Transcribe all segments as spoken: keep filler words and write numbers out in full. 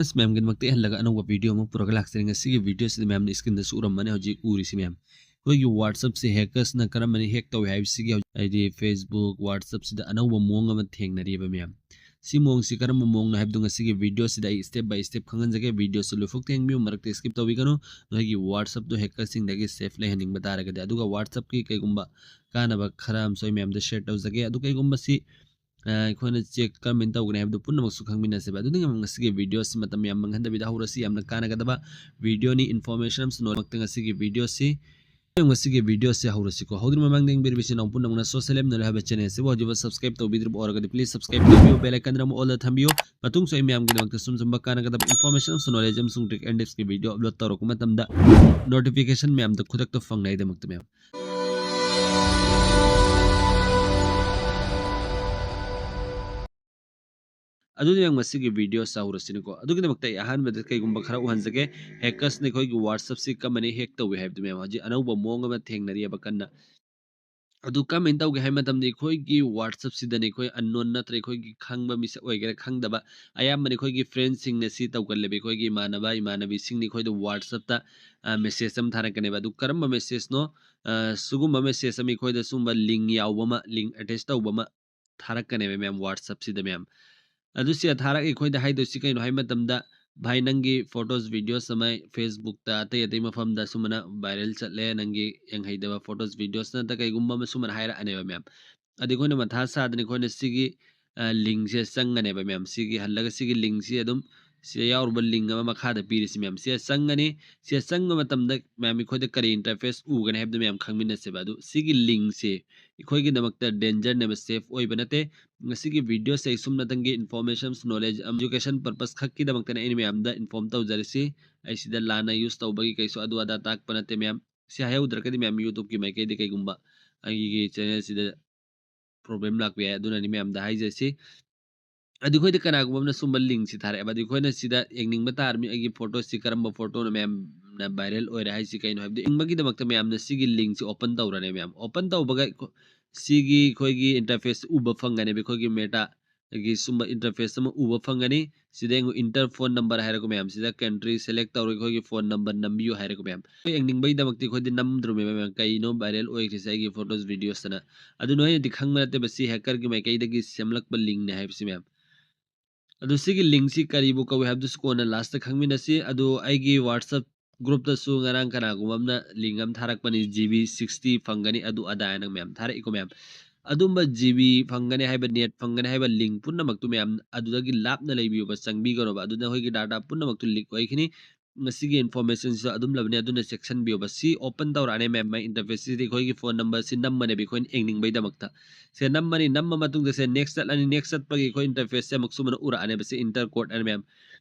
ꯑꯁ, ꯃꯌꯥꯝꯒꯤꯗꯃꯛꯇ ꯏꯍꯜꯂꯒ ꯑꯅꯧꯕ ꯚꯤꯗꯤꯑꯣ ꯑꯃ ꯄꯨꯔꯒ ꯂꯥꯛꯆꯔꯤ꯫ ꯉꯁꯤꯒꯤ ꯚꯤꯗꯤꯑꯣꯁꯤꯗ ꯃꯌꯥꯝꯅ ꯏꯁꯀ꯭ꯔꯤꯟꯗꯁꯨ ꯎꯔꯝꯃꯅꯤ, ꯍꯧꯖꯤꯛ ꯎꯔꯤꯁꯤ ꯃꯌꯥꯝ꯫ ꯑꯩꯈꯣꯏꯒꯤ WhatsAppꯁꯦ ꯍꯦꯀꯔꯁꯅ ꯀꯔꯝꯕꯅ ꯍꯦꯛ ꯇꯧꯏ ꯍꯥꯏꯕꯁꯤꯒꯤ ꯍꯧꯖꯤꯛ, ꯍꯥꯏꯗꯤ Facebook, WhatsAppꯁꯤꯗ ꯑꯅꯧꯕ ꯃꯑꯣꯡ ꯑꯃ ꯊꯦꯡꯅꯔꯤꯕ ꯃꯌꯥꯝ꯫ ꯁꯤ ꯃꯑꯣꯡꯁꯤ ꯀꯔꯝꯕ ꯃꯑꯣꯡꯅꯣ ꯍꯥꯏꯕꯗꯨ ꯉꯁꯤꯒꯤ ꯚꯤꯗꯤꯑꯣꯁꯤꯗ ꯑꯩ step by step ꯈꯪꯍꯟꯖꯒꯦ꯫ ꯚꯤꯗꯤꯑꯣꯁꯤ ꯂꯣꯏꯐꯥꯎ ꯊꯦꯡꯕꯤꯌꯨ, ꯃꯔꯛꯇ skip ꯇꯧꯕꯤꯒꯅꯨ꯫ ꯅꯈꯣꯏꯒꯤ WhatsAppꯇꯨ ꯍꯦꯀꯔꯁꯤꯡꯗꯒꯤ safe ꯂꯩꯍꯟꯅꯤꯡꯕ ꯇꯥꯔꯒꯗꯤ, ꯑꯗꯨꯒ WhatsAppꯀꯤ ꯀꯩꯒꯨꯝꯕ ꯀꯥꯟꯅꯕ ꯈꯔ ꯑꯃꯁꯨ ꯑꯩ ꯃꯌꯥꯝꯗ share ꯇꯧꯖꯒꯦ꯫ ꯑꯗꯨ ꯀꯩꯒꯨꯝꯕ ꯁꯤ ꯑ, ꯑꯩꯈꯣꯏꯅ check ꯀꯔꯝꯍꯥꯏꯅ ꯇꯧꯒꯅꯤ ꯍꯥꯏꯕꯗꯨ ꯄꯨꯝꯅꯃꯛꯁꯨ ꯈꯪꯃꯤꯟꯅꯁꯦꯕ꯫ ꯑꯗꯨꯅ ꯉꯁꯤꯒꯤ ꯚꯤꯗꯤꯑꯣꯁꯤ ꯃꯇꯝ ꯌꯥꯝ ꯃꯥꯡꯍꯟꯗꯕꯤꯗ ꯍꯧꯔꯁꯤ꯫ ꯌꯥꯝꯅ ꯀꯥꯟꯅꯒꯗꯕ ꯚꯤꯗꯤꯑꯣꯅꯤ, information ꯑꯃꯁꯨ ꯅꯣꯠꯃꯛꯇ ꯉꯁꯤꯒꯤ ꯚꯤꯗꯤꯑꯣꯁꯤ꯫ ꯉꯁꯤꯒꯤ ꯚꯤꯗꯤꯑꯣꯁꯤ ꯍꯧꯔꯁꯤꯀꯣ꯫ ꯍꯧꯗ꯭ꯔꯤꯉꯩ ꯃꯃꯥꯡꯗ ꯌꯦꯡꯕꯤꯔꯤꯕꯁꯤ ꯅꯅꯥꯎ ꯄꯨꯝꯅꯃꯛꯅ Social M Knowledge ꯍꯥꯏꯕ ꯆꯦꯅꯦꯜꯁꯤꯕꯨ ꯍꯧꯖꯤꯛꯐꯥꯎ subscribe ꯇꯧꯕꯤꯗ꯭ꯔꯤꯕ ꯑꯣꯏꯔꯒꯗꯤ please subscribe ꯇꯧꯕꯤꯌꯨ, bell icon ꯑꯃ all ꯗ ꯊꯝꯕꯤꯌꯨ꯫ ꯃꯇꯨꯡꯁꯨ ꯑꯩ ꯃꯌꯥꯝꯒꯤꯗꯃꯛꯇ ꯁꯨꯝ ꯁꯨꯝꯕ ꯀꯥꯟꯅꯒꯗꯕ information ꯑꯃꯁꯨ knowledge ꯑꯃꯁꯨꯡ trick and tipsꯀꯤ ꯚꯤꯗꯤꯑꯣ upload ꯇꯧꯔꯛꯄ ꯃꯇꯝꯗ notification ꯃꯌꯥꯝꯗ ꯈꯨꯗꯛꯇ ꯐꯪꯅꯉꯥꯏꯗꯃꯛꯇ ꯃꯌꯥꯝ꯫ ꯑꯗꯨꯗꯤ ꯃꯌꯥꯝ ꯉꯁꯤꯒꯤ ꯚꯤꯗꯤꯑꯣ ꯆꯥꯎꯔꯁꯤꯅꯤꯀꯣ꯫ ꯑꯗꯨꯒꯤꯗꯃꯛꯇ ꯑꯩ ꯑꯍꯥꯟꯕꯗ ꯀꯩꯒꯨꯝꯕ ꯈꯔ ꯎꯍꯟꯖꯒꯦ꯫ ꯍꯦꯀꯔꯁꯅ ꯑꯩꯈꯣꯏꯒꯤ WhatsAppꯁꯤ ꯀꯃꯥꯏꯅ ꯍꯦꯛ ꯇꯧꯏ ꯍꯥꯏꯕꯗꯨ ꯃꯌꯥꯝ ꯍꯧꯖꯤꯛ ꯑꯅꯧꯕ ꯃꯑꯣꯡ ꯑꯃ ꯊꯦꯡꯅꯔꯤꯑꯕ ꯀꯟꯅ꯫ ꯑꯗꯨ ꯀꯃꯥꯏꯅ ꯇꯧꯒꯦ ꯍꯥꯏꯕ ꯃꯇꯝꯗ ꯑꯩꯈꯣꯏꯒꯤ WhatsAppꯁꯤꯗꯅꯦ ꯑꯩꯈꯣꯏ unknown ꯅꯠꯇ꯭ꯔꯒ ꯑꯩꯈꯣꯏꯒꯤ ꯈꯪꯕ ꯃꯤꯁꯛ ꯑꯣꯏꯒꯦꯔꯥ ꯈꯪꯗꯕ ꯑꯌꯥꯝꯕꯅ ꯑꯩꯈꯣꯏꯒꯤ friendꯁꯤꯡꯅ ꯁꯤ ꯇꯧꯒꯜꯂꯦꯕ꯫ ꯑꯩꯈꯣꯏꯒꯤ ꯏꯃꯥꯟꯅꯕ ꯏꯃꯥꯟꯅꯕꯤꯁꯤꯡꯅ ꯑꯩꯈꯣꯏꯗ WhatsAppꯇ, ꯑ, message ꯑꯃ ꯊꯥꯔꯛꯀꯅꯦꯕ꯫ ꯑꯗꯨ ꯀꯔꯝꯕ messageꯅꯣ? ꯑ, ꯁꯤꯒꯨꯝꯕ message ꯑꯃ ꯑꯩꯈꯣꯏꯗ ꯁꯤꯒꯨꯝꯕ link ꯌꯥꯎꯕ ꯑꯃ, link attach ꯇꯧꯕ ꯑꯃ ꯊꯥꯔꯛꯀꯅꯦꯕ ꯃꯌꯥꯝ WhatsAppꯁꯤꯗ ꯃꯌꯥꯝ꯫ ꯑꯗꯨ ꯁꯤ ꯊꯥꯔꯛ ꯑꯩꯈꯣꯏꯗ ꯍꯥꯏꯗꯣꯏꯁꯤ ꯀꯩꯅꯣ ꯍꯥꯏ ꯃꯇꯝꯗ, "ꯚꯥꯏ, ꯅꯪꯒꯤ photos videos ꯑꯃ Facebookꯇ ꯑꯇꯩ ꯑꯇꯩ ꯃꯐꯝꯗ ꯁꯨꯃꯥꯏꯅ viral ꯆꯠꯂꯦ, ꯅꯪꯒꯤ ꯌꯦꯡꯍꯩꯗꯕ photos videos ꯅꯠꯇ ꯀꯩꯒꯨꯝꯕ ꯑꯃ ꯁꯨꯃꯥꯏꯅ ꯍꯥꯏꯔꯛꯑꯅꯦꯕ ꯃꯌꯥꯝ"꯫ ꯑꯗꯩ ꯑꯩꯈꯣꯏꯅ ꯃꯊꯥ ꯁꯥꯗꯅ ꯑꯩꯈꯣꯏꯅ ꯁꯤꯒꯤ, ꯑ, linkꯁꯦ ꯆꯪꯒꯅꯦꯕ ꯃꯌꯥꯝ꯫ ꯁꯤꯒꯤ ꯍꯜꯂꯒ ꯁꯤꯒꯤ linkꯁꯤ ꯑꯗꯨꯝ ꯁꯤꯗ ꯌꯥꯎꯔꯤꯕ link ꯑꯃ ꯃꯈꯥꯗ ꯄꯤꯔꯤꯁꯤ ꯃꯌꯥꯝ꯫ ꯁꯤꯗ ꯆꯪꯒꯅꯤ꯫ ꯁꯤꯗ ꯆꯪꯕ ꯃꯇꯝꯗ ꯃꯌꯥꯝ ꯑꯩꯈꯣꯏꯗ ꯀꯔꯤ interface ꯎꯒꯅꯤ ꯍꯥꯏꯕꯗꯨ ꯃꯌꯥꯝ ꯈꯪꯃꯤꯟꯅꯁꯦꯕ꯫ ꯑꯗꯨ ꯁꯤꯒꯤ linkꯁꯤ ꯑꯩꯈꯣꯏꯒꯤꯗꯃꯛꯇ dangerꯅꯦꯕ, safe ꯑꯣꯏꯕ ꯅꯠꯇꯦ꯫ ꯉꯁꯤꯒꯤ ꯚꯤꯗꯤꯑꯣꯁꯦ ꯑꯩ ꯁꯨꯝꯅꯇꯪꯒꯤ information, knowledge, education purpose ꯈꯛꯀꯤꯗꯃꯛꯇꯅꯦ ꯑꯩꯅ ꯃꯌꯥꯝꯗ inform ꯇꯧꯖꯔꯤꯁꯤ꯫ ꯑꯩ ꯁꯤꯗ ꯂꯥꯟꯅ use ꯇꯧꯕꯒꯤ ꯀꯩꯁꯨ ꯑꯗꯨ ꯑꯗꯥ ꯇꯥꯛꯄ ꯅꯠꯇꯦ ꯃꯌꯥꯝ꯫ ꯁꯤ ꯍꯥꯏꯍꯧꯗ꯭ꯔꯒꯗꯤ ꯃꯌꯥꯝ YouTubeꯀꯤ ꯃꯥꯏꯀꯩꯗ ꯀꯩꯒꯨꯝꯕ ꯑꯩꯒꯤ channelꯁꯤꯗ problem ꯂꯥꯛꯄ ꯌꯥꯏ꯫ ꯑꯗꯨꯅꯅꯤ ꯃꯌꯥꯝꯗ ꯍꯥꯏꯖꯔꯤꯁꯤ꯫ ꯑꯗꯨ ꯑꯩꯈꯣꯏꯗ ꯀꯅꯥꯒꯨꯝꯕ ꯑꯃꯅ ꯁꯨꯝꯕ linkꯁꯤ ꯊꯥꯔꯛꯑꯦꯕ꯫ ꯑꯗꯨ ꯑꯩꯈꯣꯏꯅ ꯁꯤꯗ ꯌꯦꯡꯅꯤꯡꯕ ꯇꯥꯔꯕꯅꯤ, ꯑꯩꯒꯤ photoꯁꯤ ꯀꯔꯝꯕ photoꯅ ꯃꯌꯥꯝꯅ viral ꯑꯣꯏꯔꯦ ꯍꯥꯏꯁꯤ ꯀꯩꯅꯣ ꯍꯥꯏꯕꯗꯤ ꯌꯦꯡꯕꯒꯤꯗꯃꯛꯇ ꯃꯌꯥꯝꯅ ꯁꯤꯒꯤ linkꯁꯤ open ꯇꯧꯔꯅꯤ ꯃꯌꯥꯝ꯫ Open ꯇꯧꯕꯒ ꯑꯩꯈꯣ-, ꯁꯤꯒꯤ ꯑꯩꯈꯣꯏꯒꯤ interface ꯎꯕ ꯐꯪꯒꯅꯦꯕ꯫ ꯑꯩꯈꯣꯏꯒꯤ Metaꯒꯤ ꯁꯨꯝꯕ interface ꯑꯃ ꯎꯕ ꯐꯪꯒꯅꯤ꯫ ꯁꯤꯗ ꯌꯦꯡꯉꯨ, enter phone number ꯍꯥꯏꯔꯛꯄ ꯃꯌꯥꯝ, ꯁꯤꯗ country select ꯇꯧꯔꯒ ꯑꯩꯈꯣꯏꯒꯤ phone number ꯅꯝꯕꯤꯌꯨ ꯍꯥꯏꯔꯛꯄ ꯃꯌꯥꯝ꯫ ꯑꯩꯈꯣꯏ ꯌꯦꯡꯅꯤꯡꯕꯩꯗꯃꯛꯇꯤ ꯑꯩꯈꯣꯏꯗꯤ ꯅꯝꯗ꯭ꯔꯨꯃꯦꯕ ꯃꯌꯥꯝ, ꯀꯩꯅꯣ viral ꯑꯣꯏꯈ꯭ꯔꯤꯁꯦ ꯑꯩꯒꯤ photos videos ꯑꯅ꯫ ꯑꯗꯨ ꯅꯣꯏꯅꯗꯤ ꯈꯪꯕ ꯅꯠꯇꯦꯕ, ꯁꯤ hacker ꯒꯤ ꯃꯥꯏꯀꯩꯗꯒꯤ ꯁꯦꯝꯂꯛꯄ link ꯅꯦ ꯍꯥꯏꯕꯁꯤ ꯃꯌꯥꯝ꯫ ꯑꯗꯨ ꯁꯤꯒꯤ link ꯁꯤ ꯀꯔꯤꯕꯨ ꯀꯧꯏ ꯍꯥꯏꯕꯗꯨꯁꯨ ꯀꯣꯟꯅ last ꯇ ꯈꯪꯃꯤꯟꯅꯁꯤ꯫ ꯑꯗꯨ ꯑꯩꯒꯤ WhatsApp group ꯇꯁꯨ ꯉꯔꯥꯡ ꯀꯅꯥꯒꯨꯝꯕ ꯑꯃꯅ link ꯑꯃ ꯊꯥꯔꯛꯄꯅꯤ, G B sixty ꯐꯪꯒꯅꯤ, ꯑꯗꯨ ꯑꯗꯥ ꯍꯥꯏꯅ ꯃꯌꯥꯝ ꯊꯥꯔꯛꯏꯀꯣ ꯃꯌꯥꯝ꯫ ꯑꯗꯨꯝꯕ G B ꯐꯪꯒꯅꯤ ꯍꯥꯏꯕ, net ꯐꯪꯒꯅꯤ ꯍꯥꯏꯕ link ꯄꯨꯝꯅꯃꯛꯇꯨ ꯃꯌꯥꯝ ꯑꯗꯨꯗꯒꯤ ꯂꯥꯞꯅ ꯂꯩꯕꯤꯌꯣꯕ, ꯆꯪꯕꯤꯒꯅꯣꯕ꯫ ꯑꯗꯨꯅ ꯑꯩꯈꯣꯏꯒꯤ data ꯄꯨꯝꯅꯃꯛꯇꯨ leak ꯑꯣꯏꯈꯤꯅꯤ꯫ ꯃꯁꯤꯒꯤ information ꯁꯤꯁꯨ ꯑꯗꯨꯝ ꯂꯩꯕꯅꯦ, ꯑꯗꯨꯅ ꯆꯦꯛꯁꯤꯟꯕꯤꯌꯣꯕ꯫ ꯁꯤ open ꯇꯧꯔꯛꯑꯅꯤ ꯃꯌꯥꯝ, ꯃꯥꯏ interface ꯁꯤꯗꯤ ꯑꯩꯈꯣꯏꯒꯤ phone number ꯁꯤ ꯅꯝꯃꯅꯦꯕ ꯑꯩꯈꯣꯏꯅ ꯌꯦꯡꯅꯤꯡꯕꯩꯗꯃꯛꯇ꯫ ꯁꯦ ꯅꯝꯃꯅꯤ, ꯅꯝꯃ ꯃꯇꯨꯡꯗ ꯁꯦ next ꯆꯠꯂꯅꯤ, next ꯆꯠꯄꯒꯤ ꯑꯩꯈꯣꯏ interface ꯁꯦ ꯑꯃꯨꯛ ꯁꯨꯃꯥꯏꯅ ꯎꯔꯛꯑꯅꯦꯕ, ꯁꯤ enter code ꯑꯅ ꯃꯌꯥꯝ꯫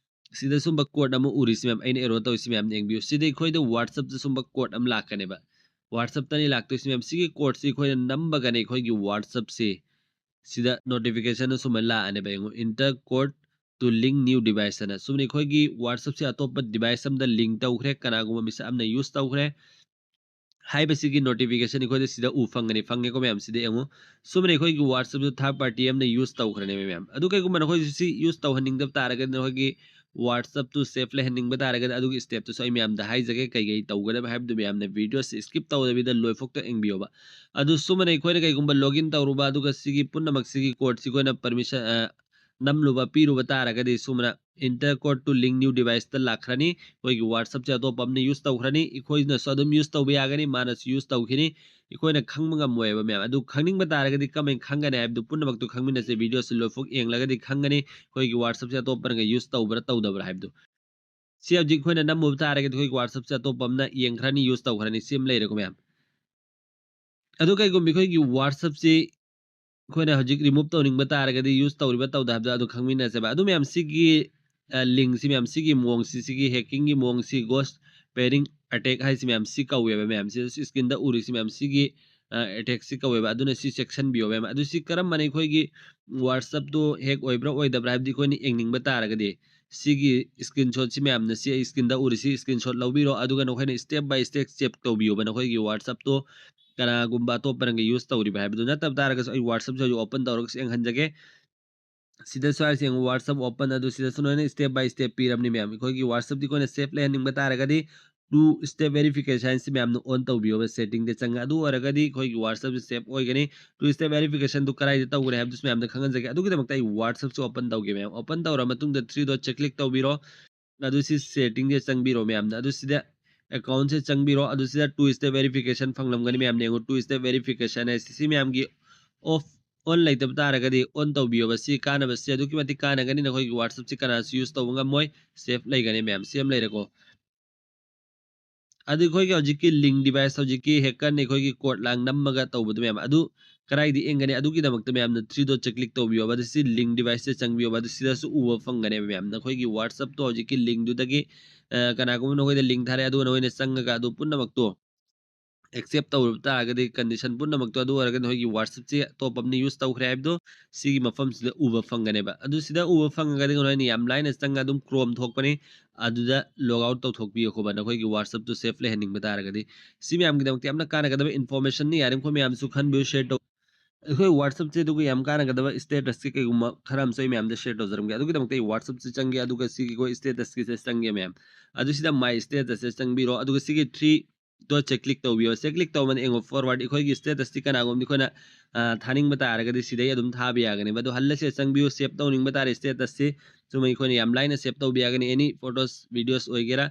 ꯁꯤꯗ ꯁꯨꯝꯕ code ꯑꯃ ꯎꯔꯤꯁꯤ ꯃꯌꯥꯝ, ꯑꯩꯅ arrow ꯇꯧꯔꯤꯁꯤ ꯃꯌꯥꯝ ꯌꯦꯡꯕꯤꯌꯨ꯫ ꯁꯤꯗ ꯑꯩꯈꯣꯏꯗ WhatsApp ꯇ ꯁꯨꯝꯕ code ꯑꯃ ꯂꯥꯛꯀꯅꯦꯕ, WhatsApp ꯇꯅꯤ ꯂꯥꯛꯇꯣꯏꯁꯤ ꯃꯌꯥꯝ꯫ ꯁꯤꯒꯤ code ꯁꯤ ꯑꯩꯈꯣꯏꯅ ꯅꯝꯕꯒꯅꯦ ꯑꯩꯈꯣꯏꯒꯤ WhatsApp ꯁꯤ ꯁꯤꯗ notification ꯑꯃ ꯁꯨꯃꯥꯏꯅ ꯂꯥꯛꯑꯅꯦꯕ꯫ ꯌꯦꯡꯉꯨ, enter code to link new device ꯑꯅ꯫ ꯁꯨꯝꯅ ꯑꯩꯈꯣꯏꯒꯤ WhatsApp ꯁꯦ ꯑꯇꯣꯞꯄ device ꯑꯃꯗ link ꯇꯧꯈ꯭ꯔꯦ, ꯀꯅꯥꯒꯨꯝꯕ ꯃꯤꯁꯛ ꯑꯃꯅ use ꯇꯧꯈ꯭ꯔꯦ ꯍꯥꯏꯕꯁꯤꯒꯤ notification ꯑꯩꯈꯣꯏꯗ ꯁꯤꯗ ꯎ ꯐꯪꯒꯅꯤ, ꯐꯪꯉꯦꯀꯣ ꯃꯌꯥꯝ? ꯁꯤꯗ ꯌꯦꯡꯉꯨ, ꯁꯨꯃꯥꯏꯅ ꯑꯩꯈꯣꯏꯒꯤ WhatsApp ꯁꯦ third party ꯑꯃꯅ use ꯇꯧꯈ꯭ꯔꯅꯦꯕ ꯃꯌꯥꯝ꯫ ꯑꯗꯨ ꯀꯩꯒꯨꯝꯕ ꯅꯈꯣꯏꯁꯨ ꯁꯤ use ꯇꯧꯍꯟꯅꯤꯡꯗꯕ ꯇꯥꯔꯒꯗꯤ, ꯅꯈꯣꯏꯒꯤ WhatsApp ꯇꯨ safe ꯂꯩꯍꯟꯅꯤꯡꯕ ꯇꯥꯔꯒꯗꯤ, ꯑꯗꯨꯒꯤ step ꯇꯨꯁꯨ ꯑꯩ ꯃꯌꯥꯝꯗ ꯍꯥꯏꯖꯒꯦ, ꯀꯩ ꯀꯩ ꯇꯧꯒꯗꯕ ꯍꯥꯏꯕꯗꯨ ꯃꯌꯥꯝꯅ video ꯁꯦ skip ꯇꯧꯗꯕꯤꯗ ꯂꯣꯏꯐꯥꯎꯇ ꯌꯦꯡꯕꯤꯌꯣꯕ꯫ ꯑꯗꯨ ꯁꯨꯃꯥꯏꯅ ꯑꯩꯈꯣꯏꯅ ꯀꯩꯒꯨꯝꯕ login ꯇꯧꯔꯨꯕ, ꯑꯗꯨꯒ ꯁꯤꯒꯤ ꯄꯨꯝꯅꯃꯛ ꯁꯤꯒꯤ code ꯁꯤ ꯑꯩꯈꯣꯏꯅ permission, ꯑ, ꯅꯝꯂꯨꯕ, ꯄꯤꯔꯨꯕ ꯇꯥꯔꯒꯗꯤ ꯁꯨꯃꯥꯏꯅ enter code to link new device ꯇ ꯂꯥꯛꯈ꯭ꯔꯅꯤ꯫ ꯑꯩꯈꯣꯏꯒꯤ WhatsApp ꯁꯦ ꯑꯇꯣꯞꯄ ꯑꯃꯅ use ꯇꯧꯈ꯭ꯔꯅꯤ, ꯑꯩꯈꯣꯏꯅꯁꯨ ꯑꯗꯨꯝ use ꯇꯧꯕ ꯌꯥꯒꯅꯤ, ꯃꯥꯅꯁꯨ use ꯇꯧꯈꯤꯅꯤ꯫ ꯑꯩꯈꯣꯏꯅ ꯈꯪꯕ ꯉꯝꯃꯣꯏꯕ ꯃꯌꯥꯝ꯫ ꯑꯗꯨ ꯈꯪꯅꯤꯡꯕ ꯇꯥꯔꯒꯗꯤ ꯀꯃꯥꯏꯅ ꯈꯪꯒꯅꯤ ꯍꯥꯏꯕꯗꯨ ꯄꯨꯝꯅꯃꯛꯇꯨ ꯈꯪꯃꯤꯟꯅꯁꯦ꯫ Video ꯁꯤ ꯂꯣꯏꯐꯥꯎ ꯌꯦꯡꯂꯒꯗꯤ ꯈꯪꯒꯅꯤ ꯑꯩꯈꯣꯏꯒꯤ WhatsApp ꯁꯦ ꯑꯇꯣꯞꯄꯅꯒ use ꯇꯧꯕ꯭ꯔꯥ ꯇꯧꯗꯕ꯭ꯔꯥ ꯍꯥꯏꯕꯗꯨ꯫ ꯁꯤ ꯍꯧꯖꯤꯛ ꯑꯩꯈꯣꯏꯅ ꯅꯝꯃꯨꯕ ꯇꯥꯔꯒꯗꯤ ꯑꯩꯈꯣꯏꯒꯤ WhatsApp ꯁꯦ ꯑꯇꯣꯞꯄ ꯑꯃꯅ ꯌꯦꯡꯈ꯭ꯔꯅꯤ, use ꯇꯧꯈ꯭ꯔꯅꯤ꯫ ꯁꯤ ꯑꯃ ꯂꯩꯔꯦꯀꯣ ꯃꯌꯥꯝ꯫ ꯑꯗꯨ ꯀꯩꯒꯨꯝꯕ ꯑꯩꯈꯣꯏꯒꯤ WhatsApp ꯁꯤ ꯑꯩꯈꯣꯏꯅ ꯍꯧꯖꯤꯛ remove ꯇꯧꯅꯤꯡꯕ ꯇꯥꯔꯒꯗꯤ, use ꯇꯧꯔꯤꯕ ꯇꯧꯗ ꯍꯥꯏꯕꯗꯣ ꯑꯗꯨ ꯈꯪꯃꯤꯟꯅꯁꯦꯕ꯫ ꯑꯗꯨ ꯃꯌꯥꯝ ꯁꯤꯒꯤ, ꯑ, link ꯁꯤ ꯃꯌꯥꯝ, ꯁꯤꯒꯤ ꯃꯑꯣꯡꯁꯤ, ꯁꯤꯒꯤ hacking ꯒꯤ ꯃꯑꯣꯡꯁꯤ ghost pairing attack ꯍꯥꯏꯁꯤ ꯃꯌꯥꯝ ꯁꯤ ꯀꯧꯋꯦꯕ ꯃꯌꯥꯝ꯫ ꯁꯤ screen ꯗ ꯎꯔꯤꯁꯤ ꯃꯌꯥꯝ ꯁꯤꯒꯤ, ꯑ, attack ꯁꯤ ꯀꯧꯋꯦꯕ꯫ ꯑꯗꯨꯅ ꯁꯤ ꯆꯦꯛꯁꯤꯟꯕꯤꯌꯣꯕ ꯃꯌꯥꯝ꯫ ꯑꯗꯨ ꯁꯤ ꯀꯔꯝꯕꯅ ꯑꯩꯈꯣꯏꯒꯤ WhatsApp ꯇꯣ hack ꯑꯣꯏꯕ꯭ꯔꯥ ꯑꯣꯏꯗꯕ꯭ꯔꯥ ꯍꯥꯏꯕꯗꯤ ꯑꯩꯈꯣꯏꯅ ꯌꯦꯡꯅꯤꯡꯕ ꯇꯥꯔꯒꯗꯤ, ꯁꯤꯒꯤ screenshot ꯁꯤ ꯃꯌꯥꯝꯅ ꯁꯤ ꯑꯩ screen ꯗ ꯎꯔꯤꯁꯤ screenshot ꯂꯧꯕꯤꯔꯣ, ꯑꯗꯨꯒ ꯅꯈꯣꯏꯅ step by step check ꯇꯧꯕꯤꯌꯣꯕ ꯅꯈꯣꯏꯒꯤ WhatsApp ꯇꯣ ꯀꯅꯥꯒꯨꯝꯕ ꯑꯇꯣꯞꯄꯅꯒ use ꯇꯧꯔꯤꯕ ꯍꯥꯏꯕꯗꯨ꯫ ꯅꯠꯇꯕ ꯇꯥꯔꯒꯁꯨ ꯑꯩ WhatsApp ꯁꯦ ꯍꯧꯖꯤꯛ open ꯇꯧꯔꯒ ꯌꯦꯡꯍꯟꯖꯒꯦ꯫ ꯁꯤꯗꯁꯨ ꯍꯥꯏꯔꯤꯁꯦ ꯌꯦꯡꯉꯨ, WhatsApp open, ꯑꯗꯨ ꯁꯤꯗꯁꯨ ꯂꯣꯏꯅ step by step ꯄꯤꯔꯕꯅꯤ ꯃꯌꯥꯝ꯫ ꯑꯩꯈꯣꯏꯒꯤ WhatsApp ꯇꯤ ꯑꯩꯈꯣꯏꯅ safe ꯂꯩꯍꯟꯅꯤꯡꯕ ꯇꯥꯔꯒꯗꯤ two step verification ꯁꯤ ꯃꯌꯥꯝꯅ on ꯇꯧꯕꯤꯌꯣꯕ, setting ꯗ ꯆꯪꯉ꯫ ꯑꯗꯨ ꯑꯣꯏꯔꯒꯗꯤ ꯑꯩꯈꯣꯏꯒꯤ WhatsApp ꯁꯤ safe ꯑꯣꯏꯒꯅꯤ꯫ Two step verification ꯗꯨ ꯀꯗꯥꯏꯗ ꯇꯧꯒꯅꯤ ꯍꯥꯏꯕꯗꯨꯁꯨ ꯃꯌꯥꯝꯗ ꯈꯪꯍꯟꯖꯒꯦ꯫ ꯑꯗꯨꯒꯤꯗꯃꯛꯇ ꯑꯩ WhatsApp ꯁꯨ open ꯇꯧꯒꯦ ꯃꯌꯥꯝ꯫ Open ꯇꯧꯔ ꯃꯇꯨꯡꯗ three dot ꯁꯦ click ꯇꯧꯕꯤꯔꯣ꯫ ꯑꯗꯨ ꯁꯤ setting ꯁꯦ ꯆꯪꯕꯤꯔꯣ ꯃꯌꯥꯝꯅ꯫ ꯑꯗꯨ ꯁꯤꯗ account ꯁꯦ ꯆꯪꯕꯤꯔꯣ꯫ ꯑꯗꯨ ꯁꯤꯗ two step verification ꯐꯪꯂꯝꯒꯅꯤ ꯃꯌꯥꯝꯅ꯫ ꯌꯦꯡꯉꯨ, two step verification ꯍꯥꯏꯁꯤ ꯁꯤ ꯃꯌꯥꯝꯒꯤ off, on ꯂꯩꯇꯕ ꯇꯥꯔꯒꯗꯤ on ꯇꯧꯕꯤꯌꯣꯕ꯫ ꯁꯤ ꯀꯥꯟꯅꯕꯁꯦ ꯑꯗꯨꯛꯀꯤ ꯃꯇꯤꯛ ꯀꯥꯟꯅꯒꯅꯤ꯫ ꯅꯈꯣꯏꯒꯤ WhatsApp ꯁꯤ ꯀꯅꯥꯁꯨ use ꯇꯧꯕ ꯉꯝꯃꯣꯏ, safe ꯂꯩꯒꯅꯤ ꯃꯌꯥꯝ꯫ ꯁꯤ ꯑꯃ ꯂꯩꯔꯦꯀꯣ꯫ ꯑꯗꯨ ꯑꯩꯈꯣꯏꯒꯤ ꯍꯧꯖꯤꯛꯀꯤ link device, ꯍꯧꯖꯤꯛꯀꯤ hacker ꯅ ꯑꯩꯈꯣꯏꯒꯤ code ꯂꯥꯡ ꯅꯝꯃꯒ ꯇꯧꯕꯗꯨ ꯃꯌꯥꯝ ꯑꯗꯨ ꯀꯗꯥꯏꯗ ꯌꯦꯡꯒꯅꯤ? ꯑꯗꯨꯒꯤꯗꯃꯛꯇ ꯃꯌꯥꯝꯅ three dot ꯁꯦ click ꯇꯧꯕꯤꯌꯣꯕ꯫ ꯑꯗꯨ ꯁꯤ link device ꯁꯦ ꯆꯪꯕꯤꯌꯣꯕ꯫ ꯑꯗꯨ ꯁꯤꯗꯁꯨ ꯎꯕ ꯐꯪꯒꯅꯦꯕ ꯃꯌꯥꯝ꯫ ꯅꯈꯣꯏꯒꯤ WhatsApp ꯇꯣ ꯍꯧꯖꯤꯛꯀꯤ link ꯗꯨꯗꯒꯤ, ꯑ, ꯀꯅꯥꯒꯨꯝꯕ ꯅꯈꯣꯏꯗ link ꯊꯥꯔꯛꯑꯦ, ꯑꯗꯨꯒ ꯅꯈꯣꯏꯅ ꯆꯪꯉꯒ ꯑꯗꯨ ꯄꯨꯝꯅꯃꯛꯇꯣ accept ꯇꯧꯔꯕ ꯇꯥꯔꯒꯗꯤ, condition ꯄꯨꯝꯅꯃꯛꯇꯣ, ꯑꯗꯨ ꯑꯣꯏꯔꯒꯗꯤ ꯅꯈꯣꯏꯒꯤ WhatsApp ꯁꯦ ꯑꯇꯣꯞꯄ ꯑꯃꯅ use ꯇꯧꯈ꯭ꯔꯦ ꯍꯥꯏꯕꯗꯣ ꯁꯤꯒꯤ ꯃꯐꯝꯁꯤꯗ ꯎꯕ ꯐꯪꯒꯅꯦꯕ꯫ ꯑꯗꯨ ꯁꯤꯗ ꯎꯕ ꯐꯪꯉꯒꯗꯤ ꯅꯈꯣꯏꯅ ꯌꯥꯝ ꯂꯥꯏꯅ ꯆꯪꯉ ꯑꯗꯨꯝ Chrome ꯊꯣꯛꯄꯅꯤ, ꯑꯗꯨꯗ log out ꯇꯧꯊꯣꯛꯄꯤꯌꯣ ꯈꯣꯕ, ꯅꯈꯣꯏꯒꯤ WhatsApp ꯇꯨ safe ꯂꯩꯍꯟꯅꯤꯡꯕ ꯇꯥꯔꯒꯗꯤ꯫ ꯁꯤ ꯃꯌꯥꯝꯒꯤꯗꯃꯛꯇ ꯌꯥꯝꯅ ꯀꯥꯟꯅꯒꯗꯕ information ꯅꯤ꯫ ꯌꯥꯔꯤꯃꯈꯣꯏ ꯃꯌꯥꯝꯁꯨ ꯈꯟꯕꯤꯌꯨ, share ꯇꯧ꯫ ꯑꯩꯈꯣꯏ WhatsApp ꯁꯦ ꯑꯗꯨꯒ ꯌꯥꯝ ꯀꯥꯟꯅꯒꯗꯕ status ꯀꯤ ꯀꯩꯒꯨꯝꯕ ꯈꯔ ꯑꯃꯁꯨ ꯑꯩ ꯃꯌꯥꯝꯗ share ꯇꯧꯖꯔꯝꯒꯦ꯫ ꯑꯗꯨꯒꯤꯗꯃꯛꯇ ꯑꯩ WhatsApp ꯁꯦ ꯆꯪꯒꯦ, ꯑꯗꯨꯒ ꯁꯤꯒꯤ ꯑꯩꯈꯣꯏ status ꯀꯤꯁꯦ ꯆꯪꯒꯦ ꯃꯌꯥꯝ꯫ ꯑꯗꯨ ꯁꯤꯗ my status ꯁꯦ ꯆꯪꯕꯤꯔꯣ, ꯑꯗꯨꯒ ꯁꯤꯒꯤ three dot ꯁꯦ click ꯇꯧꯕꯤꯌꯣ꯫ ꯁꯦ click ꯇꯧꯕꯅ ꯌꯦꯡꯉꯣ, forward, ꯑꯩꯈꯣꯏꯒꯤ status ꯇꯤ ꯀꯅꯥꯒꯨꯝꯕ ꯑꯩꯈꯣꯏꯅ, ꯑ, ꯊꯥꯅꯤꯡꯕ ꯇꯥꯔꯒꯗꯤ ꯁꯤꯗꯩ ꯑꯗꯨꯝ ꯊꯥꯕ ꯌꯥꯒꯅꯦꯕ꯫ ꯑꯗꯣ ꯍꯜꯂꯁꯦ ꯆꯪꯕꯤꯌꯨ, save ꯇꯧꯅꯤꯡꯕ ꯇꯥꯔꯦ status ꯁꯤ꯫ ꯁꯨꯝ ꯑꯩꯈꯣꯏꯅ ꯌꯥꯝ ꯂꯥꯏꯅ save ꯇꯧꯕ ꯌꯥꯒꯅꯤ, any photos, videos ꯑꯣꯏꯒꯦꯔꯥ꯫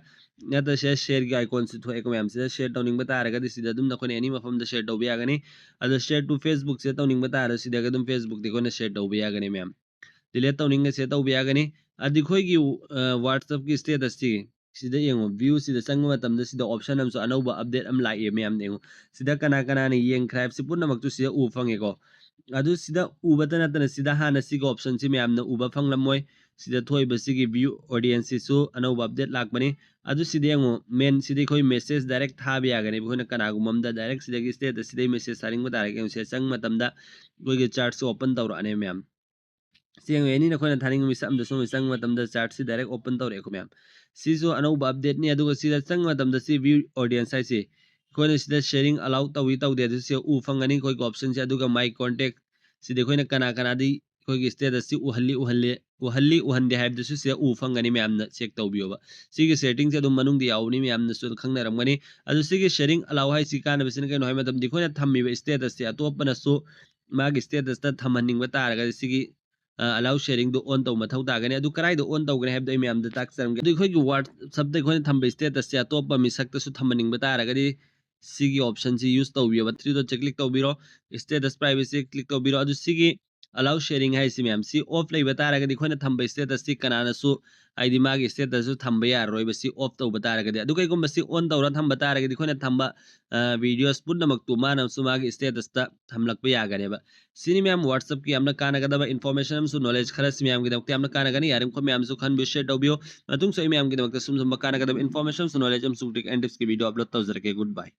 ꯅꯠꯇ꯭ꯔ ꯁꯤꯗ share ꯒꯤ icon ꯁꯨ ꯊꯣꯛꯑꯦꯀꯣ ꯃꯌꯥꯝ꯫ ꯁꯤꯗ share ꯇꯧꯅꯤꯡꯕ ꯇꯥꯔꯒꯗꯤ ꯁꯤꯗ ꯑꯗꯨꯝ ꯅꯈꯣꯏꯅ any ꯃꯐꯝꯗ share ꯇꯧꯕ ꯌꯥꯒꯅꯤ꯫ ꯑꯗꯣ share to Facebook ꯁꯦ ꯇꯧꯅꯤꯡꯕ ꯇꯥꯔꯁꯨ ꯁꯤꯗꯒꯤ ꯑꯗꯨꯝ Facebook ꯇ ꯑꯩꯈꯣꯏꯅ share ꯇꯧꯕ ꯌꯥꯒꯅꯤ ꯃꯌꯥꯝ꯫ Delete ꯇꯧꯅꯤꯡꯉꯁꯨ ꯇꯧꯕ ꯌꯥꯒꯅꯤ꯫ ꯑꯗꯨ ꯑꯩꯈꯣꯏꯒꯤ, ꯑ, WhatsApp ꯀꯤ status ꯁꯤ ꯁꯤꯗ ꯌꯦꯡꯉꯣ, view ꯁꯤꯗ ꯆꯪꯕ ꯃꯇꯝꯗ ꯁꯤꯗ option ꯑꯃꯁꯨ ꯑꯅꯧꯕ update ꯑꯃ ꯂꯥꯛꯑꯦ ꯃꯌꯥꯝ ꯌꯦꯡꯉꯣ꯫ ꯁꯤꯗ ꯀꯅꯥ ꯀꯅꯥꯅ ꯌꯦꯡꯈ꯭ꯔꯦ ꯍꯥꯏꯕꯁꯤ ꯄꯨꯝꯅꯃꯛꯇꯨ ꯁꯤꯗ ꯎꯕ ꯐꯪꯉꯦꯀꯣ꯫ ꯑꯗꯨ ꯁꯤꯗ ꯎꯕꯇ ꯅꯠꯇꯅ ꯁꯤꯗ ꯍꯥꯟꯅ ꯁꯤꯒꯤ option ꯁꯤ ꯃꯌꯥꯝꯅ ꯎꯕ ꯐꯪꯂꯝꯃꯣꯏ꯫ ꯁꯤꯗ ꯊꯣꯛꯏꯕ ꯁꯤꯒꯤ view audience ꯁꯤꯁꯨ ꯑꯅꯧꯕ update ꯂꯥꯛꯄꯅꯤ꯫ ꯑꯗꯨ ꯁꯤꯗ ꯌꯦꯡꯉꯣ, main ꯁꯤꯗ ꯑꯩꯈꯣꯏ message direct ꯊꯥꯕ ꯌꯥꯒꯅꯦꯕ꯫ ꯑꯩꯈꯣꯏꯅ ꯀꯅꯥꯒꯨꯝꯕ ꯑꯃꯗ direct ꯁꯤꯗꯒꯤ status ꯁꯤꯗꯩ message ꯊꯥꯅꯤꯡꯕ ꯇꯥꯔꯒꯗꯤ ꯌꯦꯡꯉꯣ, ꯁꯤꯗ ꯆꯪꯕ ꯃꯇꯝꯗ ꯑꯩꯈꯣꯏꯒꯤ chat ꯁꯨ open ꯇꯧꯔꯛꯑꯅꯦꯕ ꯃꯌꯥꯝ꯫ ꯁꯤ ꯌꯦꯡꯉꯣ, any ꯅꯈꯣꯏꯅ ꯊꯥꯅꯤꯡꯕ ꯃꯤꯁꯛ ꯑꯃꯗ ꯁꯨꯝ ꯆꯪꯕ ꯃꯇꯝꯗ chat ꯁꯤ direct open ꯇꯧꯔꯛꯑꯦꯀꯣ ꯃꯌꯥꯝ꯫ ꯁꯤꯁꯨ ꯑꯅꯧꯕ update ꯅꯤ꯫ ꯑꯗꯨꯒ ꯁꯤꯗ ꯆꯪꯕ ꯃꯇꯝꯗ ꯁꯤ view audience ꯍꯥꯏꯁꯤ ꯑꯩꯈꯣꯏꯅ ꯁꯤꯗ sharing allow ꯇꯧꯏ ꯇꯧꯗꯦ ꯑꯗꯨ ꯁꯤ ꯎ ꯐꯪꯒꯅꯤ ꯑꯩꯈꯣꯏꯒꯤ option ꯁꯦ꯫ ꯑꯗꯨꯒ my contact ꯁꯤꯗꯤ ꯑꯩꯈꯣꯏꯅ ꯀꯅꯥ ꯀꯅꯥꯗꯤ ꯑꯩꯈꯣꯏꯒꯤ status ꯁꯤ ꯎꯍꯜꯂꯤ ꯎꯍꯜꯂꯤ ꯎꯍꯜꯂꯤ ꯎꯍꯟꯗꯦ ꯍꯥꯏꯕꯗꯨꯁꯨ ꯁꯤꯗ ꯎ ꯐꯪꯒꯅꯤ, ꯃꯌꯥꯝꯅ check ꯇꯧꯕꯤꯌꯣꯕ꯫ ꯁꯤꯒꯤ setting ꯁꯦ ꯑꯗꯨꯝ ꯃꯅꯨꯡꯗ ꯌꯥꯎꯕꯅꯤ, ꯃꯌꯥꯝꯅꯁꯨ ꯈꯪꯅꯔꯝꯒꯅꯤ꯫ ꯑꯗꯨ ꯁꯤꯒꯤ sharing allow ꯍꯥꯏꯁꯤ ꯀꯥꯟꯅꯕꯁꯤꯅ ꯀꯩꯅꯣ ꯍꯥꯏꯕ ꯃꯇꯝꯗ, ꯑꯩꯈꯣꯏꯅ ꯊꯝꯃꯤꯕ status ꯁꯦ ꯑꯇꯣꯞꯄꯅꯁꯨ ꯃꯥꯒꯤ status ꯇ ꯊꯝꯍꯟꯅꯤꯡꯕ ꯇꯥꯔꯒꯗꯤ ꯁꯤꯒꯤ allow sharing ꯗꯨ on ꯇꯧꯕ ꯃꯊꯧ ꯇꯥꯒꯅꯤ꯫ ꯑꯗꯨ ꯀꯗꯥꯏꯗ on ꯇꯧꯒꯅꯤ ꯍꯥꯏꯕꯗꯣ ꯑꯩ ꯃꯌꯥꯝꯗ ꯇꯥꯛꯆꯔꯝꯒꯦ꯫ ꯑꯗꯨ ꯑꯩꯈꯣꯏꯒꯤ WhatsApp ꯇ ꯑꯩꯈꯣꯏꯅ ꯊꯝꯕ status ꯁꯦ ꯑꯇꯣꯞꯄ ꯃꯤꯁꯛꯇꯁꯨ ꯊꯝꯍꯟꯅꯤꯡꯕ ꯇꯥꯔꯒꯗꯤ ꯁꯤꯒꯤ option ꯁꯤ use ꯇꯧꯕꯤꯌꯣꯕ꯫ Three dot ꯁꯦ click ꯇꯧꯕꯤꯔꯣ, status privacy click ꯇꯧꯕꯤꯔꯣ꯫ ꯑꯗꯨ ꯁꯤꯒꯤ allow sharing ꯍꯥꯏꯁꯤ ꯃꯌꯥꯝ ꯁꯤ off ꯂꯩꯕ ꯇꯥꯔꯒꯗꯤ ꯑꯩꯈꯣꯏꯅ ꯊꯝꯕ status ꯁꯤ ꯀꯅꯥꯅꯁꯨ, ꯍꯥꯏꯗꯤ ꯃꯥꯒꯤ status ꯁꯨ ꯊꯝꯕ ꯌꯥꯔꯔꯣꯏꯕ, ꯁꯤ off ꯇꯧꯕ ꯇꯥꯔꯒꯗꯤ꯫ ꯑꯗꯨ ꯀꯩꯒꯨꯝꯕ ꯁꯤ on ꯇꯧꯔ ꯊꯝꯕ ꯇꯥꯔꯒꯗꯤ ꯑꯩꯈꯣꯏꯅ ꯊꯝꯕ videos ꯄꯨꯝꯅꯃꯛꯇꯨ ꯃꯥꯅꯁꯨ ꯃꯥꯒꯤ status ꯇ ꯊꯝꯂꯛꯄ ꯌꯥꯒꯅꯦꯕ꯫ ꯁꯤꯅꯤ ꯃꯌꯥꯝ WhatsApp ꯀꯤ ꯌꯥꯝꯅ ꯀꯥꯟꯅꯒꯗꯕ information ꯑꯃꯁꯨꯡ knowledge ꯈꯔꯁꯤ ꯃꯌꯥꯝꯒꯤꯗꯃꯛꯇ ꯌꯥꯝꯅ ꯀꯥꯟꯅꯒꯅꯤ꯫ ꯌꯥꯔꯤꯃꯈꯩ ꯃꯌꯥꯝꯁꯨ ꯈꯟꯕꯤꯌꯨ, share ꯇꯧꯕꯤꯌꯨ꯫ ꯃꯇꯨꯡꯁꯨ ꯑꯩ ꯃꯌꯥꯝꯒꯤꯗꯃꯛꯇ ꯁꯨꯝ ꯁꯨꯝꯕ ꯀꯥꯟꯅꯒꯗꯕ information ꯑꯃꯁꯨꯡ knowledge ꯑꯃꯁꯨꯡ trick and tips ꯀꯤ video upload ꯇꯧꯖꯔꯛꯀꯦ꯫ Good bye꯫